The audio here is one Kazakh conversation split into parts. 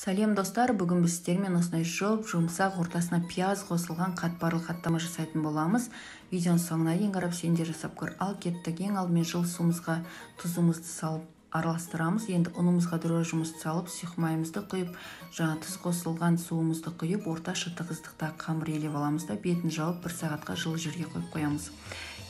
Сәлем, достар! Бүгін біз сіздермен осындай жұп-жұмсақ, ортасына пияз қосылған қатпарлы қаттама жасайтын боламыз. Видеоның соңына дейін қарап, сен де жасап көр. Ал кеттік. Ең алдымен жылы суымызға тұзымызды салып араластырамыз. Енді ұнымызға дрожжымызды салып, сұйық майымызды құйып, жаңа тұз қосылған суымызды құйып, орташа тығыздықта қамыр илеп аламыз да, бетін жауып, бір сағатқа жылы жерге қойып қоямыз.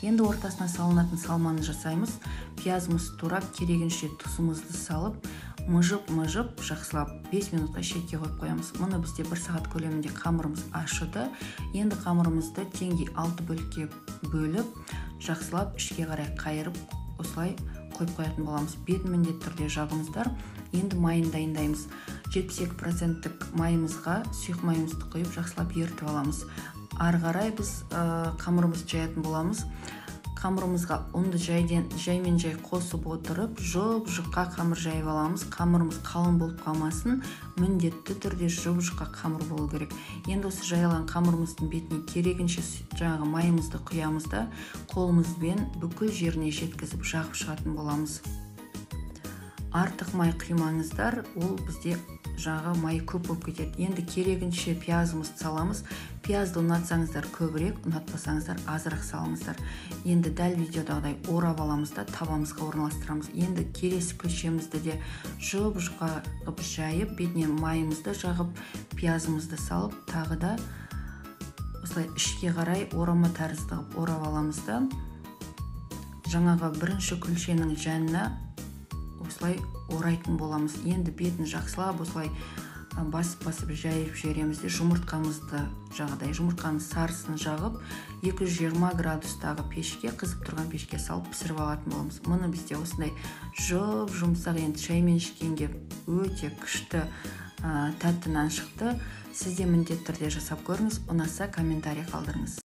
Енді ортасына салынатын салманы жасаймыз. Пиязымызды турап, керегінше тұзымызды салып, мыжып-мыжып, жақсылап 5 минутқа шетке қойып қоямыз. Мұны бізде 1 сағат көлемінде қамырымыз ашыды. Енді қамырымызды теңдей 6 бөлікке бөліп, жақсылап ішке қарай қайырып, осылай қойып қоятын боламыз. Бетін міндетті түрде жабыңыздар. Енді майын дайындаймыз. 72%-тік майымызға сұйық майымызды құйып, жақсылап ерітіп аламыз. Ары қарай біз қамырымызды жаятын боламыз. Қамырымызға ұнды жаймен жай қосып отырып, жұп-жұқа қамыр жайып аламыз. Қамырымыз қалың болып қалмасын, міндетті түрде жұп-жұқа қамыр болу керек. Енді осы жайылған қамырымыздың бетіне керегінше жаңағы майымызды құямыз да, қолымызбен бүкіл жеріне жеткізіп жағып шығатын боламыз. Артық май құймаңыздар, ол бізде жаңағы май көп болып кетеді. Енді керегінше пиязымызды саламыз. Пиязды ұнатсаңыздар көбірек, ұнатпасаңыздар азырақ салыңыздар. Енді дәл видеодағыдай орап аламыз да, табамызға орналастырамыз. Енді келесі күлшемізді де жұп-жұқа қылып жайып, бетіне майымызды жағып, пиязымызды салып, тағы да осылай ішке қарай орама тәрізді қылып орап аламыз да, жаңағы бірінші күлшенің жанына осылай орайтын боламыз. Енді бетін жақсылап осылай басып-басып жайып жібереміз де, жұмыртқамызды жағдай, жұмыртқаның сарысын жағып, 220 градустағы пешке, қызып тұрған пешке салып пісіріп алатын боламыз. Мұны бізде осындай жұп-жұмсақ, енді шаймен ішкенге өте күшті, тәтті нан шықты. Сіз де міндетті түрде жасап көріңіз, ұнаса комментарий қалдырыңыз.